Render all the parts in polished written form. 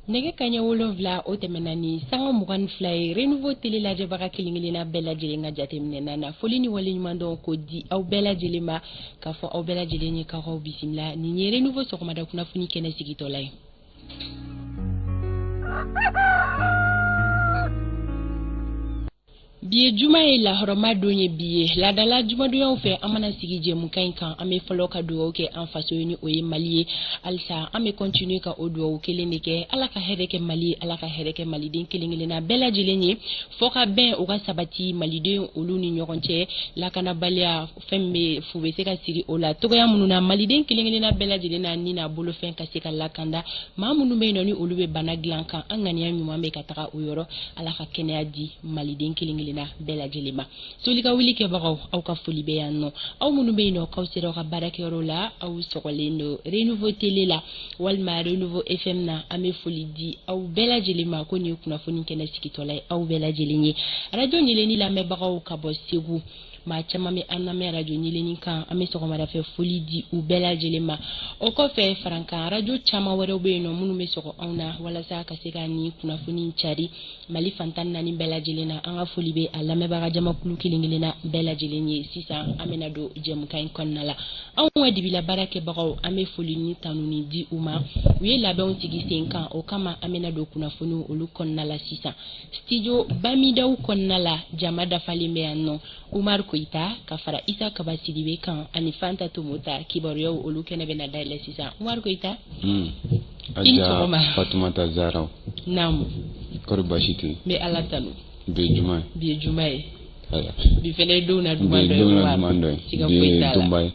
Nɛgɛ kaɲɛ 7 o tɛmɛna ni sanga 22 ye. Renouveau télé lajɛbaga kelen-kelenna bɛɛ lajɛlen ka jateminɛ na, foli ni waleɲumandɔn ko di aw bɛɛ lajɛlen ma, k'a fɔ aw bɛɛ lajɛlen ye k'aw bisimila. Nin ye Renouveau sɔgɔmada kunnafoni kɛnɛ sigitɔla ye. Bi ye juma ye, lahɔrɔma don ye bi ye. Laadala jumadonyaw fɛ, an mana sigi jɛmukan in kan, an bɛ fɔlɔ ka dugawu kɛ an faso ye, ni o ye Mali ye. Halisa an bɛ continuer ka o dugawu kelen de kɛ. Ala ka hɛrɛ kɛ Mali ye, Ala ka hɛrɛ kɛ maliden kelen kelenna bɛɛ lajɛlen ye, fɔ ka bɛn o ka sabati maliden olu ni ɲɔgɔn cɛ. Lakanabaliya fɛn bɛ fu bɛ se ka siri o la togoya minnu na, maliden kelen kelenna bɛɛ lajɛlen na ni n'a bolofɛn ka se ka lakanda. Maa minnu bɛ yen nɔ, ni olu bɛ bana dilan kan, an ŋaniya ɲuman bɛ ka taga o yɔrɔ. Ala ka kɛnɛya di maliden kelen kelenna bɛɛ lajɛlen ma. Soli ka wuli kɛbagaw, aw ka foli bɛ yan nɔ. Aw minnu bɛ yen nɔ k'aw sera aw ka baarakɛyɔrɔ la, aw sɔgɔlen don Renouveau télé la walima Renouveau FM na, an bɛ foli di aw bɛɛ lajɛlen ma ko nin ye kunnafoni kɛnɛ sigitɔla ye aw bɛɛ lajɛlen ye. Radio Ɲeleni lamɛnbagaw ka bɔ Segu, maa caman bɛ an lamɛn radio Ɲeleni kan, an bɛ sɔgɔmadafɛ foli di u bɛɛ lajɛlen ma. O kɔfɛ, farankan radio caman wɛrɛw bɛ yen nɔ minnu bɛ sɔgɔ anw na walasa ka se ka nin kunnafoni cari Mali fan 14 bɛɛ lajɛlen na. An ka foli bɛ a lamɛnbaga jamakulu kelen kelenna bɛɛ lajɛlen ye. Sisan an bɛna don jɛmukan in kɔnɔna la. Anw ka dibila baarakɛbagaw, an bɛ foli ni tanuni di u ma, u ye labɛnw sigi sen kan. O kama an bɛna don kunnafoniw olu kɔnɔna la sisan. Studio Bamidaw kɔnɔna la, jama dafalen bɛ yan nɔ: Umar Koyita ka fara Isa Kaba Sidibe kan ani Fanta Tomota. Kibaruyaw olu kɛnɛ bɛna dayɛlɛ sisan. Umar Koyita. I ni sɔgɔma. Fatumata Zaraw. Naamu. Kɔri baasi tɛ? N bɛ Ala tanu. Bi ye juma ye. Bi ye juma ye. Bi fɛnɛ ye don na duman dɔ ye. Bi ye don na duman dɔ ye. Siga foyi t'a la. Bi ye donba ye.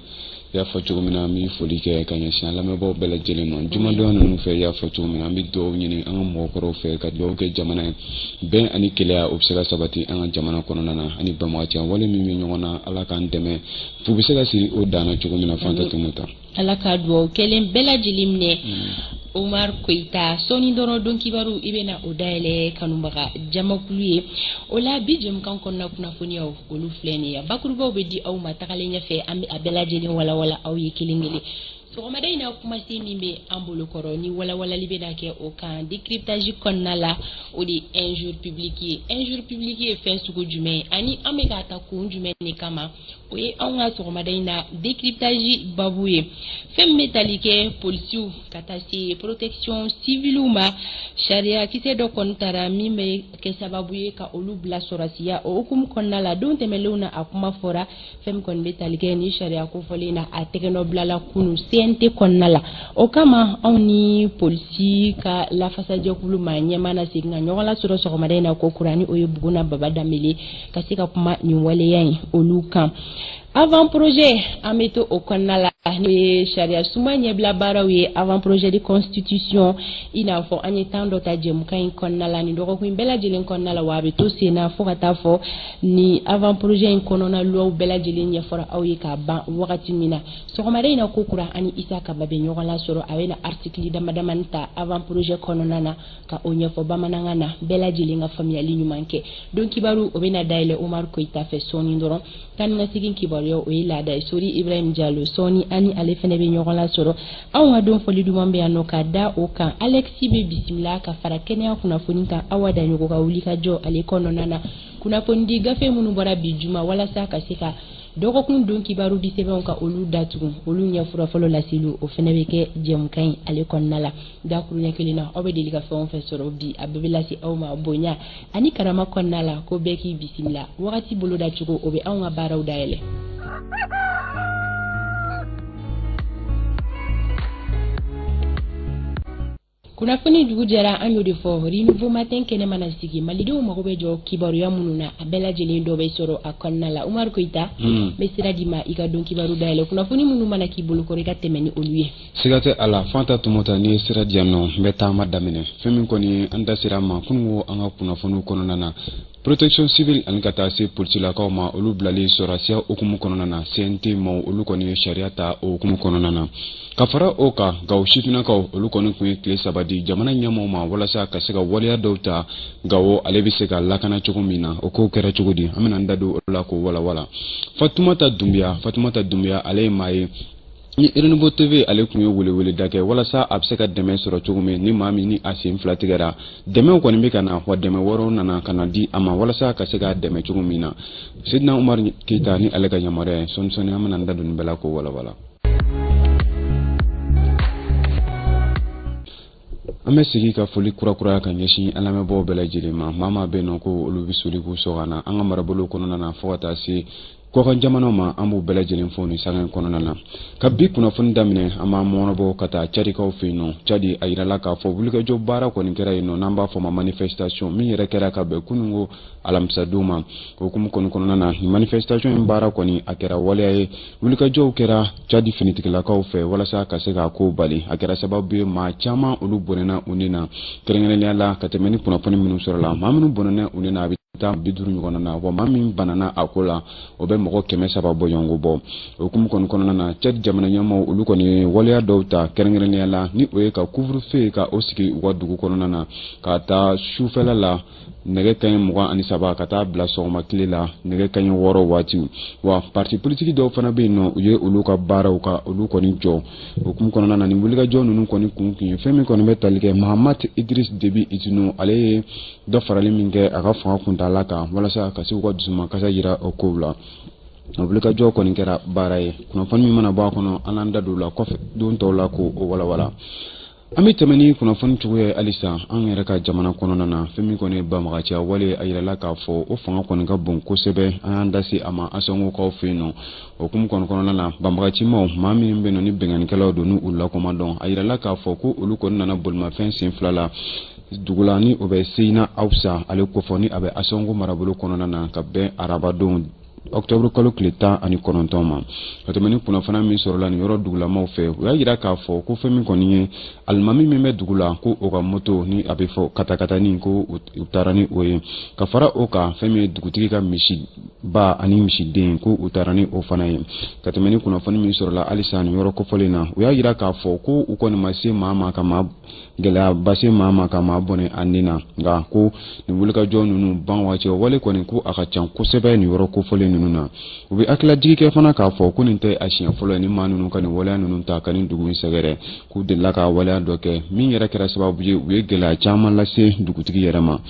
I y'a fɔ cogo min na, an bɛ foli kɛ ka ɲɛsin an lamɛnbaaw bɛɛ lajɛlen ma jumadonya ninnu fɛ. I y'a fɔ cogo min na, an bɛ dugawu ɲini an ka mɔgɔkɔrɔw fɛ, ka dugawu kɛ jamana ye, bɛn ani kelenya o bɛ se ka sabati an ka jamana kɔnɔna na, ani banbaganciya wale min bɛ ɲɔgɔn na, Ala k'an dɛmɛ fu bɛ se ka siri o dan na cogo min na. Fanta Tomota. Ala ka dugawu kɛlen bɛɛ lajɛlen minɛ. Omar Koyita, sɔɔni dɔrɔn don kibaru i bɛna o dayɛlɛ kanubaga jamakulu ye. O la, bi jɛmukan kɔnɔna kunnafoniyaw olu filɛ nin ye. Bakurubaw bɛ di aw ma tagalen ɲɛfɛ, an bɛ a bɛɛ lajɛlen walawala aw ye kelen kelen. Sɔgɔmada in na, kumasen min bɛ an bolo kɔrɔ ni walawalali bɛna kɛ o kan décryptage kɔnɔna la, o de ye injure publique ye. Injure publique ye fɛn sugu jumɛn ye, ani an bɛ k'a ta kun jumɛn de kama? O ye anw ka sɔgɔmada in na décryptage babu ye. Fɛn min bɛ tali kɛ polisiw ka taa se protection civile ma, sariya kisɛ dɔ kɔni tara min bɛ kɛ sababu ye ka olu bila sɔrɔsiya. O hukumu kɔnɔna la, don tɛmɛnlenw na, a kuma fɔra. Fɛn min kɔni bɛ tali kɛ ni sariya kofɔlen na, a tɛgɛnɔ bilala kunu CNT kɔnɔna la. O kama, anw ni polisi ka lafasajɛkulu maa ɲɛmaa na segin ka ɲɔgɔn lasɔrɔ sɔgɔmada in na ko kura, ni o ye Buguna Baba Danbele, ka se ka kuma nin waleya in olu kan. Avant projet, an bɛ to o kɔnɔna la, n'o ye sariya suma ɲɛbila baaraw ye, avant projet de constitution. I n'a fɔ an ye temps dɔ ta jɛmukan in kɔnɔna la nin dɔgɔkun in bɛɛ lajɛlen kɔnɔna la, wa a bɛ to sen na fo ka taa fɔ ni avant projet in kɔnɔna luwaw bɛɛ lajɛlen ɲɛfɔra aw ye k'a ban wagati min na. Sɔgɔmada in na ko kura, ani Isa Kaba bɛ ɲɔgɔn lasɔrɔ. A bɛna article dama damani ta avant projet kɔnɔna na ka o ɲɛfɔ bamanankan na, bɛɛ lajɛlen ka faamuyali ɲuman kɛ. Don kibaru, o bɛna dayɛlɛ Omar Koyita fɛ sɔɔni dɔrɔn. Taa ni ka segin kibaruya, o ye laada ye. Sori Ibrahim Jalo, sɔɔni ani ale fɛnɛ bɛ ɲɔgɔn lasɔrɔ. Anw ka don fɔli duman bɛ yan nɔ ka da o kan. Alexi bɛ bisimila ka fara kɛnɛya kunnafoni kan. Awa Daɲogo ka wuli ka jɔ ale kɔnɔna na, kunnafonidi gafe minnu bɔra bi juma walasa ka se ka dɔgɔkun don kibaru di sɛbɛnw ka olu datugu, olu ɲɛfura fɔlɔ laseliw, o fɛnɛ bɛ kɛ jɛmukan in ale kɔnɔna la. Dakuruɲɛ kelen na, aw bɛ deli ka fɛn o fɛn sɔrɔ bi, a bɛɛ bɛ lase aw ma bonya ani karama kɔnɔna la, ko bɛɛ k'i bisimila. Wagati boloda cogo, o bɛ anw ka baaraw dayɛlɛ. Kunnafoni dugu jɛra, an y'o de fɔ. Renouveau Matin kɛnɛ mana sigi, malidenw mago bɛ jɔ kibaruya minnu na, a bɛɛ lajɛlen dɔ bɛ sɔrɔ a kɔnɔna la. Umaru Koyita, n bɛ sira d'i ma, i ka don kibaru dayɛlɛ. Kunnafoni minnu mana k'i bolokɔrɔ, i ka tɛmɛ ni olu ye. Siga tɛ a la, Fanta Tomota, n'i ye sira di yan nɔ, n bɛ taama daminɛ. Fɛn min kɔni ye an da sera a ma kununko an ka kunnafoniw kɔnɔna na, protection civile ani ka taa se polisilakaw ma, olu bilalen sɔrɔsiya hukumu kɔnɔna na, CNT maaw olu kɔni ye sariya ta o hukumu kɔnɔna na. Ka fara o kan, Gawo sifinnakaw olu kɔni tun ye tile 3 di jamana ɲɛmaaw ma walasa ka se ka waleya dɔw ta Gawo ale bɛ se ka lakana cogo min na. O kow kɛra cogo di? An bɛna an da don o la k'o walawala. Fatumata Dunbiya, Fatumata Dunbiya, ale ye maa ye Ni Renouveau TV ale tun ye weleweleda kɛ walasa a bɛ se ka dɛmɛ sɔrɔ cogo min, ni maa min ni a sen fila tigɛra, dɛmɛw kɔni bɛ ka na, wa dɛmɛ wɛrɛw nana ka na di a ma walasa ka se k'a dɛmɛ cogo min na. Sidina Umar Keyita ni ale ka yamaruya ye, sɔɔni sɔɔni an bɛna an da don nin bɛɛ la k'o walawala. An bɛ segin ka foli kurakuraya ka ɲɛsin an lamɛnbaaw bɛɛ lajɛlen ma. Maa maa bɛ yen nɔ ko olu bɛ soli k'u sɔgɔ an na an ka marabolow kɔnɔna na fo ka taa se kɔkan jamanaw ma, an b'u bɛɛ lajɛlen fo nin sanga in kɔnɔna na. Ka bi kunnafoni daminɛ, an b'an mɔnɔbɔ ka taa Cadikaw fɛ yen nɔ. Cadi, a yirala k'a fɔ wulikajɔ baara kɔni kɛra yen nɔ, n'an b'a fɔ ma manifestation, min yɛrɛ kɛra ka bɛn kununko alamisadon ma. O hukumu kɔni kɔnɔna na, nin manifestation in baara kɔni a kɛra waleya ye. Wulikajɔw kɛra Cadi finitigilakaw fɛ walasa ka se k'a ko bali. A kɛra sababu ye maa caman olu bɔnɛna u ni na, kɛrɛnkɛrɛnnenya la ka tɛmɛ ni kunnafoni minnu sɔrɔla, maa minnu bɔnɛna u ni na, a bɛ taa 50 ɲɔgɔn na, wa maa min banana a ko la, o bɛ mɔgɔ 300 bɔɲɔgɔnko bɔ. O hukumu kɔni kɔnɔna na, Cadi jamana ɲɛmaaw olu kɔni ye waleya dɔw ta, kɛrɛnkɛrɛnnenya la ni o ye ka couvre-feu ka o sigi u ka dugu kɔnɔna na ka taa sufɛla la nɛgɛ kanɲɛ 23 ka taa bila sɔgɔma tile la nɛgɛ kanɲɛ 6 waatiw. Wa parti politiki dɔw fana bɛ yen nɔ, u ye olu ka baaraw ka olu kɔni jɔ. O hukumu kɔnɔna na, nin wulikajɔ ninnu kɔni kun tun ye fɛn min kɔni bɛ tali kɛ Mahamat Idriss Déby Itno, ale ye dɔ farali min kɛ a ka fanga kuntaala kan walasa ka se k'u ka dusumakasa yira o kow la. O wulikajɔ kɔni kɛra baara ye. Kunnafoni min mana bɔ a kɔnɔ, an n'an da don o la kɔfɛ don tɔw la k'o walawala. An bɛ tɛmɛ ni kunnafoni cogoya ye halisa an yɛrɛ ka jamana kɔnɔna na. Fɛn min kɔni ye banbaganciya wale, a yirala k'a fɔ o fanga kɔni ka bon kosɛbɛ. An y'an da se a ma Ansongokaw fɛ yen nɔ. O hukumu kɔni kɔnɔna na, banbagacimaw, maa minnu bɛ yen nɔ ni binkannikɛlaw don n'u lakoma dɔn, a yirala k'a fɔ ko olu kɔni nana bolimafɛn sen fila la dugu la ni o bɛ Seyina Awusa ale kofɔ, ni a bɛ Ansongo marabolo kɔnɔna na, ka bɛn arabadon octobre kalo tile 19 ma. Ka tɛmɛ ni kunnafoniya min sɔrɔla nin yɔrɔ dugulamaw fɛ, u y'a yira k'a fɔ ko fɛn min kɔni ye alimami min bɛ dugu la, ko o ka moto ni a bɛ fɔ katakatani, ko u taara ni o ye. Ka fara o kan, fɛn min ye dugutigi ka misiba ani misiden, ko u taara ni o fana ye. Ka tɛmɛ ni kunnafoni min sɔrɔla halisa nin yɔrɔ kofɔlen na, u y'a yira k'a fɔ ko u kɔni ma se maa ma ka maa gɛlɛyaba se maa ma ka maa bɔnɛ a ni na, nka ko nin wulikajɔ ninnu ban waati wale kɔni ko a ka ca kosɛbɛ nin yɔrɔ kofɔlen ninnu na. U bɛ hakililajigi kɛ fana k'a fɔ ko nin tɛ a siɲɛ fɔlɔ ye ni maa ninnu ka nin waleya ninnu ta ka nin dugu in sɛgɛrɛ, k'u delila ka waleya dɔ kɛ min yɛrɛ kɛra sababu ye u ye gɛlɛya caman lase dugutigi yɛrɛ ma.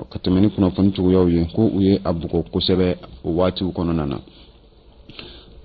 Ka tɛmɛ ni kunnafoni cogoyaw ye, ko u ye a bugɔ kosɛbɛ o waatiw kɔnɔna na.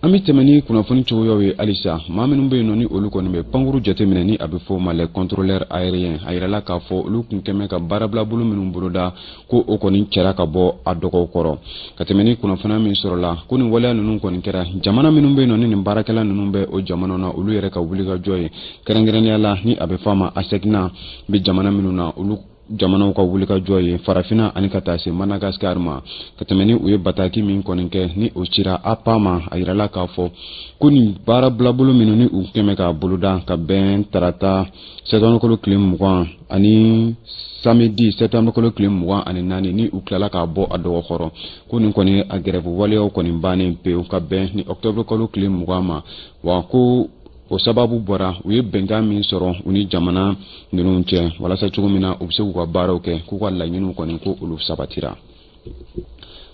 An bɛ tɛmɛ ni kunnafoni cogoyaw ye halisa. Maa minnu bɛ yen nɔ ni olu kɔni bɛ pankuru jateminɛ, ni a bɛ fɔ o ma les contrôleurs aériens, a yirala k'a fɔ olu kun kɛmɛ ka baarabila bolo minnu boloda, ko o kɔni cɛra ka bɔ a dɔgɔw kɔrɔ. Ka tɛmɛ ni kunnafoniya min sɔrɔla, ko nin waleya ninnu kɔni kɛra jamana minnu bɛ yen nɔ ni nin baarakɛla ninnu bɛ o jamanaw na, olu yɛrɛ ka wulikajɔ ye, kɛrɛnkɛrɛnnenya la ni a bɛ fɔ a ma ASECNA bɛ jamana minnu na, olu jamanaw ka wulikajɔ ye, Farafinna ani ka taa se Madagascar ma. Ka tɛmɛ ni u ye bataki min kɔni kɛ ni o cira APA ma, a yirala k'a fɔ ko nin baara bilabolo minnu ni u kɛmɛ k'a boloda ka bɛn tarata septembre kalo tile 20 ani samedi septembre kalo tile 24, ni u tilala k'a bɔ a dɔgɔkɔrɔ, ko nin kɔni a gɛrɛfu waleyaw kɔni bannen pewu ka bɛn ni octobre kalo tile 20 ma. Wa ko o sababu bɔra u ye bɛnkan min sɔrɔ u ni jamana ninnu cɛ walasa cogo min na u bɛ se k'u ka baaraw kɛ, k'u ka laɲiniw kɔni ko olu sabatira.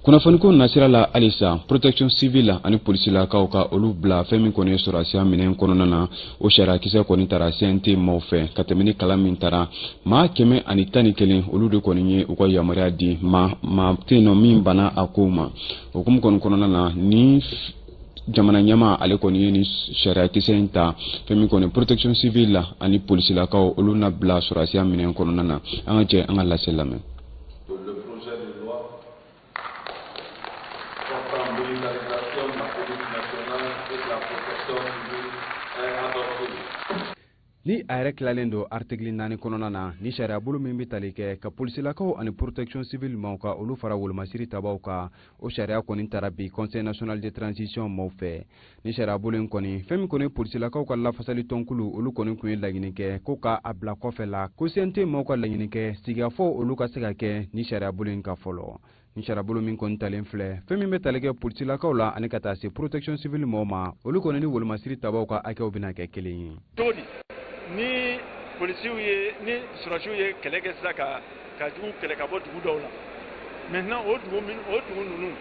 Kunnafoniko nasira la halisa, protection civile ani polisilakaw ka olu bila fɛn min kɔni ye sɔrɔdasiya minɛn kɔnɔna na, o sariyakisɛ kɔni tara CNT maaw fɛ. Ka tɛmɛ ni kalan min tara, maa 111 olu de kɔni ye u ka yamaruya di, maa maa tɛ yen nɔ min banna a kow ma. O hukumu kɔni kɔnɔna na, ni jamana ɲɛmaa ale kɔni ye nin sariyakisɛ in ta, fɛn min kɔni protection civile ani polisilakaw olu na bila sɔrɔdasiya minɛn kɔnɔna na. An ka jɛ an ka lase lamɛn. Le projet de loi portant militarisation de la police nationale et de la protection civile est adopté. Ni a yɛrɛ tilalen don article 4 kɔnɔna na, ni sariya bolo min bɛ tali kɛ ka polisilakaw ani protection civile maaw ka olu fara wolomasiri tabaw kan, o sariya kɔni tara bi Conseil national de transition maaw fɛ. Ni sariya bolo in kɔni, fɛn min kɔni polisilakaw ka lafasali tɔnkulu, olu kɔni tun ye laɲini kɛ ko ka a bila kɔfɛ la, ko CNT maaw ka laɲini kɛ sigikafɔ olu ka se ka kɛ ni sariya bolo in ka fɔlɔ. Ni sariyabolo min kɔni talen filɛ, fɛn min bɛ tali kɛ polisilakaw la ani ka taa se protection civile maaw ma, olu kɔni ni wolomasiri tabaw ka hakɛw bɛna kɛ kelen ye. Cogo di ni polisiw ye, ni sɔrɔdasiw ye kɛlɛ kɛ sisan ka jugu kɛlɛ ka bɔ dugu dɔw la, maintenant o dugu min, o dugu ninnu,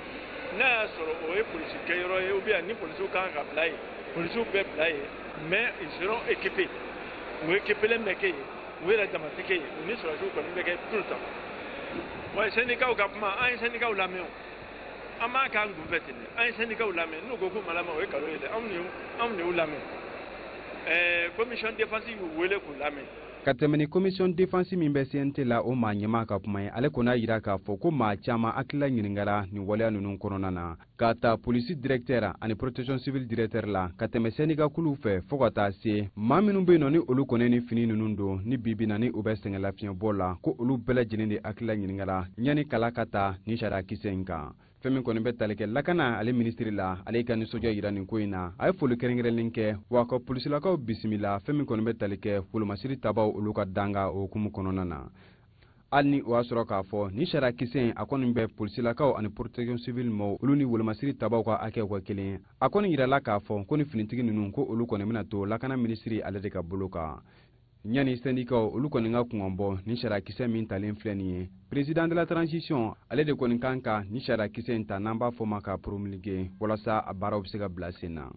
n'a y'a sɔrɔ o ye polisi kɛyɔrɔ ye ou bien ni polisiw kan ka bila yen, polisiw bɛ bila yen. Mais ils seront équipés. U équipélen bɛ kɛ yen, u yɛrɛ dama tɛ kɛ yen, u ni sɔrɔdasiw kɔni bɛ kɛ tout le temps. Wa syndicat ka kuma, an ye syndicat lamɛn, o an b'a k'an kunfɛ ten dɛ. An ye syndicat lamɛn, n'u ko k'u ma lamɛn, o ye nkalon ye dɛ. Anw de y'u lamɛn. Commission défense y'u wele k'u lamɛn. Ka tɛmɛ ni commission défense min bɛ CNT la, o maa ɲɛmaa ka kuma ye, ale kɔni y'a jira k'a fɔ ko maa caman hakilila ɲininkara nin waleya ninnu kɔnɔna na, ka ta polisi directeur ani protection civile directeur la, ka tɛmɛ syndicat kuluw fɛ, fo ka taa se maa minnu bɛ yen nɔ, ni olu kɔni ni fini ninnu don, ni bibi na ni u bɛ sɛgɛnlafiɲɛbɔ la, ko olu bɛɛ lajɛlen de hakilila ɲininkara yanni kala ka ta ni sariya kisɛ in kan. Fɛn min kɔni bɛ tali kɛ lakana ale minisiri la, ale ka nisɔndiya yira nin ko in na. A ye foli kɛrɛnkɛrɛnlen kɛ wa ka polisilakaw bisimila fɛn min kɔni bɛ tali kɛ wolomasiri tabaw olu ka danga o hukumu kɔnɔna na. Hali ni o y'a sɔrɔ k'a fɔ ni sariya kisɛ in a kɔni bɛ polisilakaw ani protection civile mɔgɔw, olu ni wolomasiri tabaw ka hakɛw ka kelen, a kɔni yirala k'a fɔ ko ni finitigi ninnu, ko olu kɔni bɛna to lakana minisiri ale de ka bolo kan. Ɲani syndicats olu kɔni ka kunkan bɔ ni sariyakisɛ min talen filɛ nin ye, président de la transition ale de kɔni kan ka ni sariyakisɛ in ta, n'an b'a fɔ ma ka promulguer, walasa a baaraw bɛ se ka bila sen na.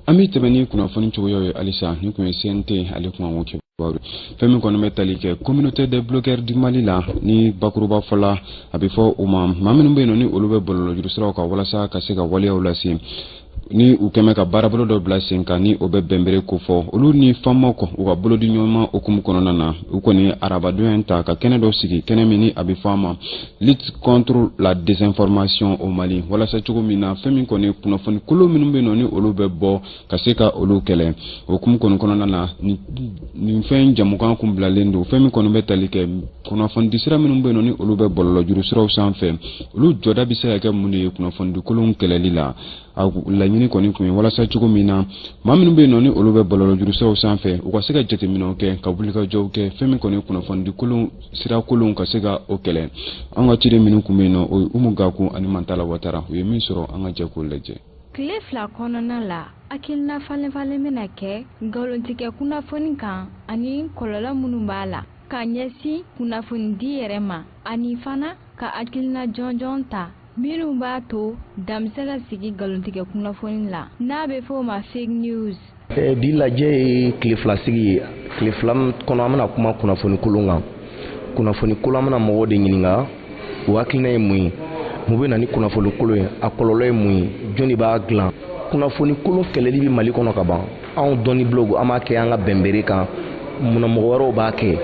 An bɛ tɛmɛ ni kunnafoni cogoyaw ye halisa. Nin kun ye CNT ale kunkanko kibaru. Fɛn min kɔni bɛ tali kɛ communauté des blogueurs du Mali la, ni bakuruba fɔla a bɛ fɔ u ma maa minnu bɛ yen nɔ, ni olu bɛ bɔlɔlɔjuru siraw kan walasa ka se ka waleyaw lase, ni u kɛmɛ ka baarabolo dɔ bila sen kan, ni o bɛ bɛnbere kofɔ, olu ni FAMa kɔ u ka bolodi ɲɔgɔnma hukumu kɔnɔna na, u kɔni arabadonya in ta ka kɛnɛ dɔ sigi, kɛnɛ min ni a bɛ fɔ a ma lutte contre la désinformation au Mali, walasa cogo min na fɛn min kɔni kunnafoni kolon minnu bɛ yen nɔ, ni olu bɛ bɔ, ka se ka olu kɛlɛ. O hukumu kɔni kɔnɔna na, nin fɛn jamukan kun bilalen don. Fɛn min kɔni bɛ tali kɛ kunnafoni sira minnu bɛ yen nɔ, ni olu bɛ bɔlɔlɔjuru siraw sanfɛ, olu jɔda bɛ se ka kɛ mun de ye kunnafoni kolon kɛlɛli la? A laɲini kɔni kun ye walasa cogo min na maa minnu bɛ yen nɔ, ni olu bɛ bɔlɔlɔjuru siraw sanfɛ, u ka se ka jateminɛw kɛ, ka wulikajɔw kɛ, fɛn min kɔni kunnafoni kolon sira kolon ka se ka o kɛlɛ. An ka ciden minnu kun bɛ yen nɔ, o ye Umu Gaku ani Mantala Watara. U ye min sɔrɔ, an ka jɛ k'o lajɛ. Tile 2 kɔnɔna la, hakilina falen-falen bɛna kɛ nkalontigɛ kunnafoni kan ani kɔlɔlɔ minnu b'a la ka ɲɛsin kunnafonidi yɛrɛ ma, ani fana ka hakilina jɔnjɔn ta minnu b'a to dan bɛ se ka sigi nkalontigɛ kunnafoni la, n'a bɛ fɔ o ma fake news. Bi lajɛ ye tile 2 sigi ye. Tile 2 kɔnɔ, an bɛna kuma kunnafoni kolon kan. Kunnafoni kolon, an bɛna mɔgɔw de ɲininka u hakilina ye mun ye, mun bɛ na ni kunnafoni kolon ye, a kɔlɔlɔ ye mun ye, jɔn de b'a dilan. Kunnafoni kolon kɛlɛli bɛ Mali kɔnɔ ka ban. Anw dɔnni bulon, an b'a kɛ an ka bɛnbere kan, munna mɔgɔ wɛrɛw b'a kɛ?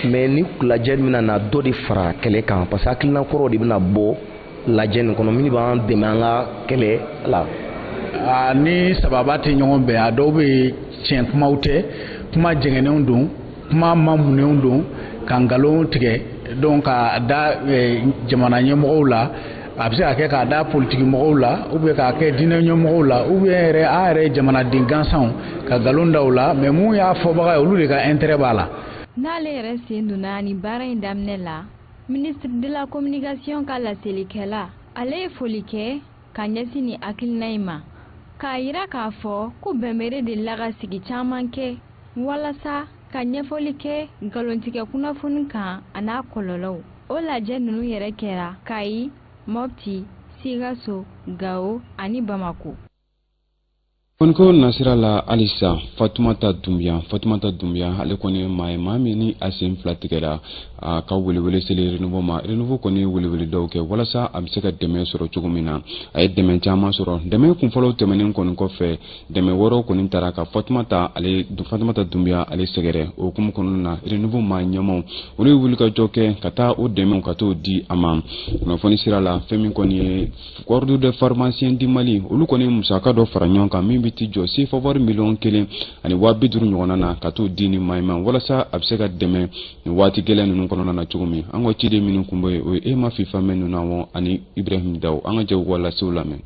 Mais ni lajɛ bɛna na dɔ de fara kɛlɛ kan, parce que hakilina kɔrɔw de bɛna bɔ lajɛ nin kɔnɔ minnu b'an dɛmɛ an ka kɛlɛ la. Ni sababa tɛ ɲɔgɔn bɛn, a dɔw bɛ tiɲɛ kumaw tɛ, kuma jɛngɛnenw don, kuma mamunenw don, ka nkalon tigɛ. Donc ka da jamana ɲɛmɔgɔw la, a bɛ se ka kɛ k'a da politiki mɔgɔw la, ou bien k'a kɛ diinɛ ɲɛmɔgɔw la, ou bien yɛrɛ an yɛrɛ jamanaden gansanw ka nkalon da u la. Mais mun y'a fɔbaga ye, olu de ka intérêt b'a la. N'ale yɛrɛ sen donna ni baara in daminɛ la, ministre de la communication ka laselikɛla, ale ye foli kɛ ka ɲɛsin ni hakilina in ma, k'a yira k'a fɔ ko bɛnbere delila ka sigi caman kɛ walasa ka ɲɛfɔli kɛ nkalontigɛ kunnafoni kan a n'a kɔlɔlɔw. O lajɛ ninnu yɛrɛ kɛra Kayi, Mɔpti, Sikaso, Gawo ani Bamako. Kɔniko nasira la halisa, Fatumata Dunbiya, Fatumata Dunbiya, ale kɔni ye maa ye, maa min ni a sen 2 tigɛra. A ka welewele seli Renouveau ma. Renouveau kɔni ye welewele dɔw kɛ walasa a bɛ se ka dɛmɛ sɔrɔ cogo min na. A ye dɛmɛ caman sɔrɔ. Dɛmɛ kunfɔlɔw tɛmɛnen kɔni kɔfɛ, dɛmɛ wɛrɛw kɔni taara ka Fatumata, ale Fatumata Dunbiya ale sɛgɛrɛ. O hukumu kɔnɔna na, Renouveau maa ɲɛmaw olu ye wulikajɔ kɛ ka taa o dɛmɛw ka t'o di a ma. Kunnafoni sira la, fɛn min kɔni ye Ordre des pharmaciens du Mali, olu kɔni ye musaka dɔ fara ɲɔgɔn kan min bɛ t'i jɔ CFA wari miliyɔn 1 ni 50.000 ɲɔgɔnna na, ka t'o di ni maa in ma walasa a bɛ se ka dɛmɛ nin waati gɛlɛn ninnu kɔnɔna na cogo min. An ka ciden minnu kun bɛ yen, o ye Ema Fifa Mɛnuna ani Ibrahim Daw. An ka jɛ k'u ka lasew lamɛn.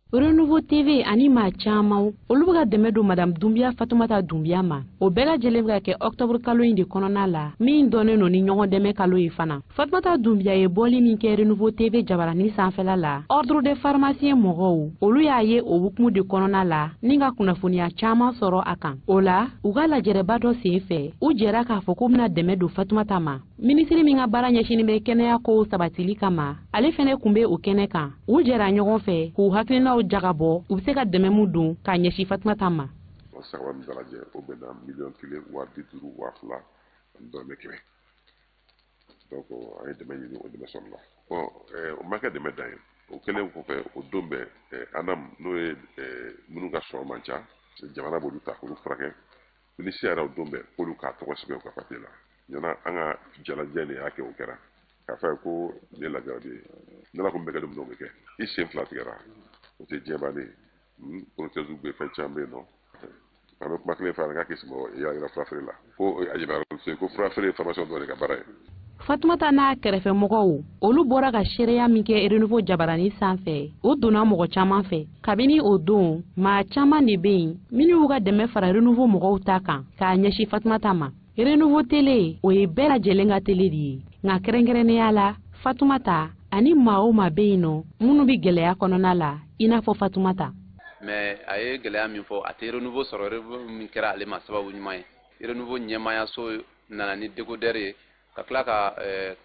Renouveau TV ani maa caman, olu bɛ ka dɛmɛ don Madame Dunbiya, Fatumata Dunbiya ma. O bɛɛ lajɛlen bɛ ka kɛ octobre kalo in de kɔnɔna la, min dɔnnen don ni ɲɔgɔn dɛmɛ kalo ye fana. Fatumata Dunbiya ye bɔli min kɛ Renouveau TV jabaranin sanfɛla la, Ordre des pharmaciens mɔgɔw, olu y'a ye o hukumu de kɔnɔna la ni ka kunnafoniya caman sɔrɔ a kan. O la, u ka lajɛrɛba dɔ sen fɛ, u jɛra k'a fɔ k'u bɛna dɛmɛ don Fatumata ma. Minisiri min ka baara ɲɛsinnen bɛ kɛnɛya kow sabatili kama, ale fɛnɛ kun bɛ o kɛnɛ kan. U jɛra ɲɔgɔn fɛ k'u hakilinaw jagabɔ, u bɛ se ka dɛmɛ min don k'a ɲɛsin Fatumata ma. O saba min dalajɛ, o bɛnna 1,052,100. Donc an ye dɛmɛ ɲini, o dɛmɛ sɔrɔla. Bon, o ma kɛ dɛmɛ dan ye. O kɛlen kɔfɛ, o don bɛɛ, ANAM, n'o ye minnu ka sɔrɔ man ca, jamana b'olu ta k'olu furakɛ, minisiri yɛrɛ o don bɛɛ k'olu k'a tɔgɔ sɛbɛn u ka papiye la. Ɲana an ka jalajɛ de y'a kɛ, o kɛra k'a fɔ a ye ko nin ye lajarabi ye. Ne la ko n bɛ kɛ don min na, o bɛ kɛ. I sen fila tigɛra, o tɛ diɲɛ bannen ye. Prothèse bɛ, fɛn caman bɛ yen nɔ. An bɛ kuma kelen fɔ a ɲɛna k'a k'i sigi yala yala furafeere la, ko a yamaruya ko furafeere ye formation dɔ de ka baara ye. Fatumata n'a kɛrɛfɛmɔgɔw, olu bɔra ka seereya min kɛ Renouveau jabarani sanfɛ, o donna mɔgɔ caman fɛ. Kabini o don, maa caman de bɛ yen minnu y'u ka dɛmɛ fara Renouveau mɔgɔw ta kan k'a ɲɛsin Fatumata ma. Renouveau tele, o ye bɛɛ lajɛlen ka tele de ye, nka kɛrɛnkɛrɛnnenya la Fatumata ani maa o maa bɛ yen nɔ minnu bɛ gɛlɛya kɔnɔna la i n'a fɔ Fatumata. Mais a ye gɛlɛya min fɔ, a tɛ Renouveau sɔrɔ. Renouveau min kɛra ale ma sababu ɲuman ye, Renouveau ɲɛmaayaso nana ni décodeur ye, ka tila ka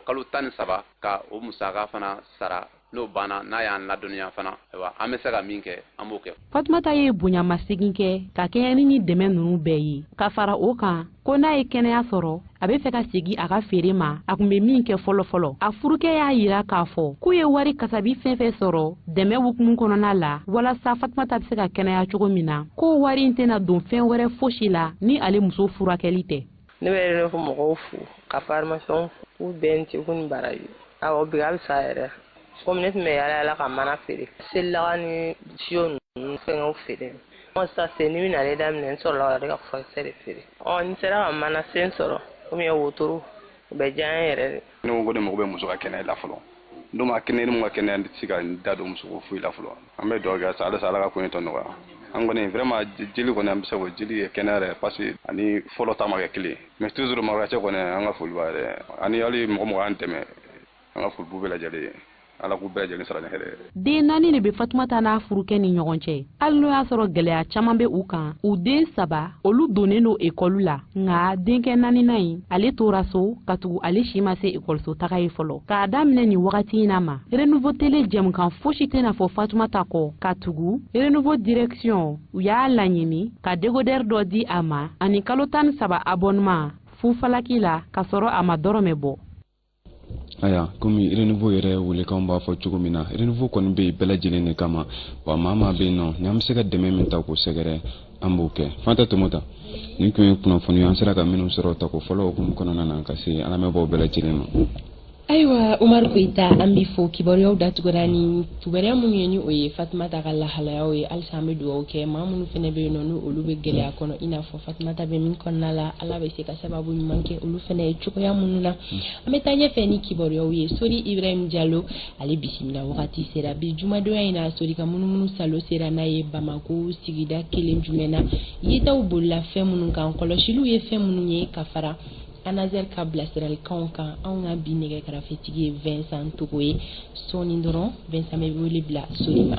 kalo 13 ka o musaka fana sara. N'o banna, n'a y'an ladɔnniya fana, ayiwa, an bɛ se ka min kɛ, an b'o kɛ. Fatumata ye bonyamasegin kɛ ka kɛɲɛ ni dɛmɛ ninnu bɛɛ ye, ka fara o kan ko n'a ye kɛnɛya sɔrɔ, a bɛ fɛ ka segin a ka feere ma, a kun bɛ min kɛ fɔlɔ-fɔlɔ. A furukɛ y'a yira k'a fɔ k'u ye wari kasabi fɛn fɛn sɔrɔ dɛmɛ hukumu kɔnɔna la walasa Fatumata bɛ se ka kɛnɛya cogo min na, k'o wari in tɛna don fɛn wɛrɛ fosi la ni ale muso furakɛli tɛ. Ne bɛ Renouveau mɔgɔw fo, ka formation k'u bɛɛ ni ce, k'u ni baraji. Awɔ, bi a bɛ sa yɛrɛ, komi ne tun bɛ yala yala ka mana feere, selilaga ni siyo ninnu fɛngɛw feere. Ɔ, sisan sen dimi nalen daminɛ, n sɔrɔla ka furakisɛ de feere. Ɔ, n sera ka mana sen sɔrɔ komi wotoro, o bɛ diya n yɛrɛ de. Ne ko ne mago bɛ muso ka kɛnɛya la fɔlɔ. N'o ma kɛnɛ, ni mun ka kɛnɛya, tɛ se ka n da don muso ko foyi la fɔlɔ. An bɛ dugawu kɛ halisa, Ala ka ko in tɔ nɔgɔya. An kɔni, vraiment, jeli kɔni, an bɛ se k'o jeli ye kɛnɛya yɛrɛ, parce que ani fɔlɔ ta ma kɛ kelen. Mais toujours Maraka cɛ kɔni, an ka foli b'a yɛrɛ, ani hali mɔgɔ mɔgɔ y'an dɛmɛ, an ka foli b'u bɛɛ lajɛlen ye. Ala k'u bɛɛ lajɛlen sara ni hɛrɛ ye. Den naani de bɛ Fatumata n'a furukɛ ni ɲɔgɔn cɛ. Hali n'o y'a sɔrɔ gɛlɛya caman bɛ u kan, u den saba, olu donnen don ekɔli la, nka denkɛ naaninan in, ale tora so katugu ale si ma se ekɔliso taga ye fɔlɔ. K'a daminɛ nin wagati in na ma, Renouveau tele jɛmukan fosi tɛna fɔ Fatumata kɔ, katugu Renouveau direction u y'a laɲini ka décodeur dɔ di a ma ani kalo 13 abonnement fufalaki la, k'a sɔrɔ a ma dɔrɔmɛ bɔ. Aya, komi Renouveau yɛrɛ welekanw b'a fɔ cogo min na, Renouveau kɔni bɛ yen bɛɛ lajɛlen de kama. Wa maa maa bɛ yen nɔ ni an bɛ se ka dɛmɛ min ta k'o sɛgɛrɛ, an b'o kɛ. Fanta Tomota, nin tun ye kunnafoni an sera ka minnu sɔrɔ tako fɔlɔ hukumu kɔnɔna na ka se an lamɛnbaaw bɛɛ lajɛlen ma. Ayiwa, Umaru Koyita, an b'i fo. Kibaruyaw datugura ni kibaruya minnu ye, ni o ye Fatumata ka lahalayaw ye. Halisa an bɛ dugawu kɛ maa minnu fana bɛ yen nɔ, ni olu bɛ gɛlɛya kɔnɔ i n'a fɔ Fatumata bɛ min kɔnɔna la, Ala bɛ se ka sababu ɲuman kɛ olu fana ye cogoya minnu na. An bɛ taa ɲɛfɛ ni kibaruyaw ye. Sori Ibrahim Jalo, ale bisimila wagati sera. Bi jumadonya in na, Sori ka munumunu salo sera n'a ye Bamako sigida kelen jumɛn na, yetaw bolila fɛn minnu kan, kɔlɔsiliw ye fɛn minnu ye, ka fara Anazer ka bilasiralikanw kan. Anw ka bi nɛgɛ karafetigi ye Vincent Togo ye. Sɔɔni dɔrɔn, Vincent bɛ wele bila Sori ma.